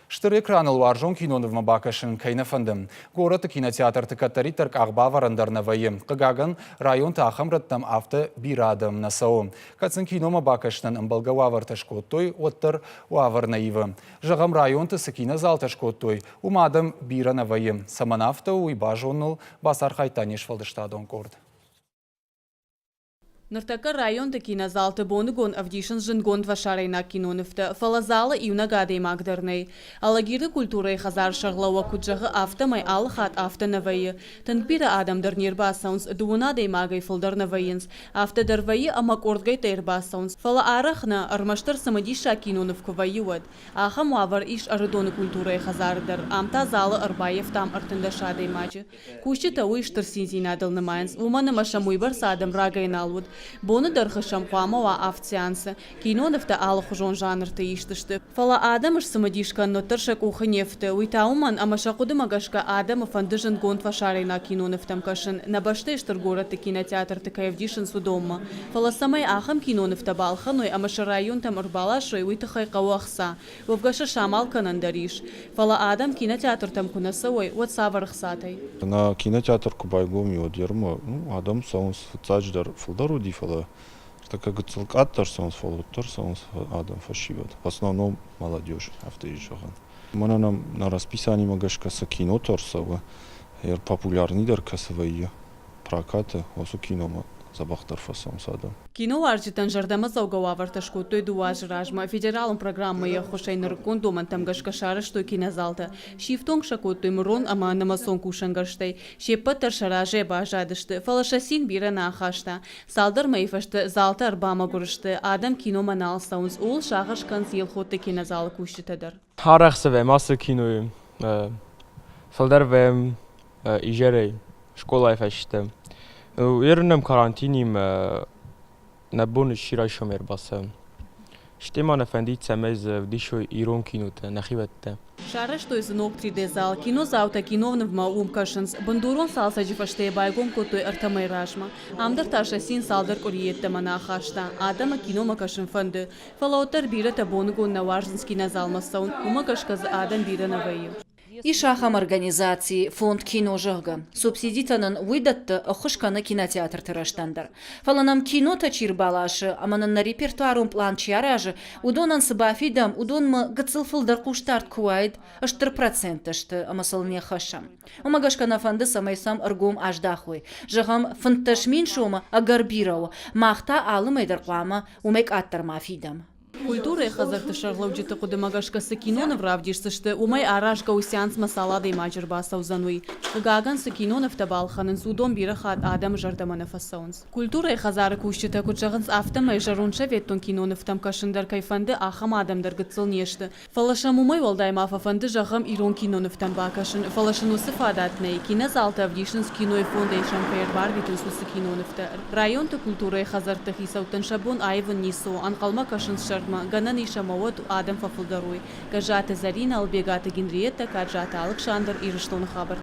Стыр экраныл уарзон кинонывмӕ бакӕсын кӕй нӕ фӕнды. Горӕты кинотеатрты кӕддӕриддӕр къахбавӕрӕн дӕр нӕ вӕййы. Хъыгагӕн, районты ахӕм рӕттӕм афтӕ бирӕ адӕм нӕ цӕуы. Кӕд сын киномӕ бакӕсынӕн ӕмбӕлгӕ уавӕртӕ скодтой, уӕддӕр уавӕр нӕ ивы. Зӕгъӕм, районты цы кинозалтӕ скодтой, уым адӕм бирӕ нӕ вӕййы. Цӕмӕн афтӕ у, уый базоныныл бацархайдта не сфӕлдыстадон къорд. Ныртӕккӕ районты кинозалты боныгон ӕвдисынц зындгонд фӕсарӕйнаг кинонывтӕ, фӕлӕ залы иунӕг адӕймаг дӕр нӕй. Алагиры культурӕйы хӕдзары сӕргълӕууӕг куыд зӕгъы, афтӕмӕй алы хатт афтӕ нӕ вӕййы. Тынг бирӕ адӕм дӕр не рбацӕуынц, дыууын адӕймагӕй фылдӕр нӕ вӕййынц. Афтӕ дӕр вӕййы ӕмӕ къордгӕйттӕй ӕрбацӕуынц, фӕлӕ арӕх нӕ, ӕрмӕстдӕр цымыдисаг киноныв куы вӕййы, уӕд. Ахӕм уавӕр ис Ӕрыдоны культурӕйы хӕдзары дӕр. Ам та залы ӕрбаййӕфтам 13 адӕймаджы. Кусджытӕ уый стыр циндзинадыл нымайынц, уымӕн ӕмӕ сӕм уыйбӕрц адӕм рагӕй нал уыд. Боны дӕргъы сӕм хъуамӕ уа авд сеансы. Кинонывтӕ алыхуызон жанрты ист сты. Фӕлӕ адӕмы сцымыдис кӕнын уӕддӕр сӕ къухы не фты. Уый та уымӕн, ӕмӕ сӕ хъуыдымӕ гӕсгӕ адӕмы фӕнды зындгонд фӕсарӕйнаг кинонывтӕм кӕсын, нӕ бӕстӕйы стыр горӕтты кинотеатрты кӕй ӕвдисынц, уыдонмӕ. Фӕлӕ цӕмӕй ахӕм кинонывтӕ балхӕной ӕмӕ сӕ районтӕм ӕрбаласой, уый тыххӕй хъӕуы ӕхца. Уӕвгӕ сӕ самал кӕнӕн дӕр ис. Фӕлӕ адӕм кинотеатртӕм куы нӕ цӕуой, уӕд цавӕр ӕхцатӕй? Нӕ кинотеатр куы байгом и, уӕд ермӕ ну, адӕм цӕуынц фыццаджыдӕр фылдӕр уыди, фӕлӕ ныртӕккӕ гыццыл къаддӕр цӕуынц, фӕлӕ уӕддӕр цӕуынц адӕм, фӕсивӕд. В основном молодежь, афтӕ ис зӕгъӕн. Мӕнӕ нӕм нӕ расписанимӕ гӕсгӕ цы кинотӕ ӕрцӕуы, популярныйдӕр кӕцы вӕййы прокаты, уыцы киномӕ дзӕбӕхдӕр фӕцӕуынц адӕм. Киноуарзджытӕн зӕрдӕмӕдзӕугӕ уавӕртӕ скодтой дыууӕ азы размӕ. Федералон программӕйы ӕххуысӕй нырыккон домӕнтӕм гӕсгӕ сарӕзтой кинозалтӕ. Сифтонг сӕ кодтой мырон ӕмӕ нымӕцон кусӕнгӕрзтӕй. Се ппӕт дӕр сӕ разӕй баззадысты, фӕлӕ сӕ цин бирӕ нӕ ахаста. Цалдӕр мӕйы фӕстӕ залтӕ ӕрбамӕгуыр сты, адӕм киномӕ нал цӕуынц, ууыл сагъӕс кӕнынц Елхотты кинозалы кусджытӕ дӕр. Арӕх цӕвӕм ацы кинойы, фылдӕр вӕм изӕрӕй скъолайы фӕстӕ. Ерынӕм карантинимӕ нӕ бон сси райсом ӕрбацӕуын. Стӕй ма нӕ фӕндид, цӕмӕй дзы ӕвдисой ирон кинотӕ, нӕхиуӕттӕ. Сарӕзтой дзы ног 3D-зал. Кинодзаутӕ кинонывмӕ уым кӕсынц. Бындурон цалцӕджы фӕстӕ йӕ байгом кодтой ӕртӕ мӕйы размӕ. Ам дӕр та сӕ цин цалдӕр къуырийы йеддӕмӕ нӕ ахаста. Адӕмы киномӕ кӕсын фӕнды. Фӕлӕ уӕддӕр бирӕтӕ боныгон нӕ уарзынц кинозалмӕ цӕуын, уымӕ гӕсгӕ дзы адӕм бирӕ нӕ вӕййы. Ис ахӕм организаци фонд «Кино», зӕгъгӕ. Субсидитӕ нын уый дӕтты, ӕххуыс кӕны кинотеатрты рӕзтӕн дӕр. Фӕлӕ нӕм кинотӕ чи рбаласы ӕмӕ нын нӕ репертуарон пълан чи аразы, уыдонӕн цы бафидӕм, уыдонмӕ гыццыл фылдӕр хъусдард куы уаид, стыр проценттӕ сты ӕмӕ сыл не ххӕссӕм. Уымӕ гӕсгӕ нӕ фӕнды, цӕмӕй сӕм ӕргом аздахой. Зӕгъӕм, 15 000 сомы ӕгӕр бирӕ у, мах та алы мӕй дӕр хъуамӕ уымӕй къаддӕр ма фидӕм. Культурӕйы хӕдзӕртты сӕргълӕуджыты хъуыдымӕ гӕсгӕ цы киноныв равдисдзысты, уымӕй аразгӕ у сеансмӕ цал адӕймаджы ӕрбацӕудзӕн, уый. Хъыгагӕн, цы кинонывтӕ балхӕнынц, уыдон бирӕ хатт адӕмы зӕрдӕмӕ нӕ фӕцӕуынц. Культурӕйы хӕдзары кусджытӕ куыд зӕгъынц, афтӕмӕй зӕронд советон кинонывтӕм кӕсын дӕр кӕй фӕнды, ахӕм адӕм дӕр гыццыл не сты. Фӕлӕ сӕм уымӕй уӕлдай ма фӕфӕнды, зӕгъӕм, ирон кинонывтӕм бакӕсын, фӕлӕ сын уыцы фадат нӕй. Кинозалты ӕвдисынц, кинойы фондӕй сӕм кӕй ӕрбарвитынц, уыцы кинонывтӕ. Районты культурӕйы хӕдзӕртты хицӕуттӕн сӕ бон аивын ницы у, ӕнхъӕлмӕ кӕсынц сӕрдмӕ, гӕнӕн ис ӕмӕ уӕд адӕм фӕфылдӕр уой. Гӕззаты Зӕринӕ, Ӕлбегаты Генриеттӕ, Каджаты Алыксандр, Ирыстоны хабӕрттӕ.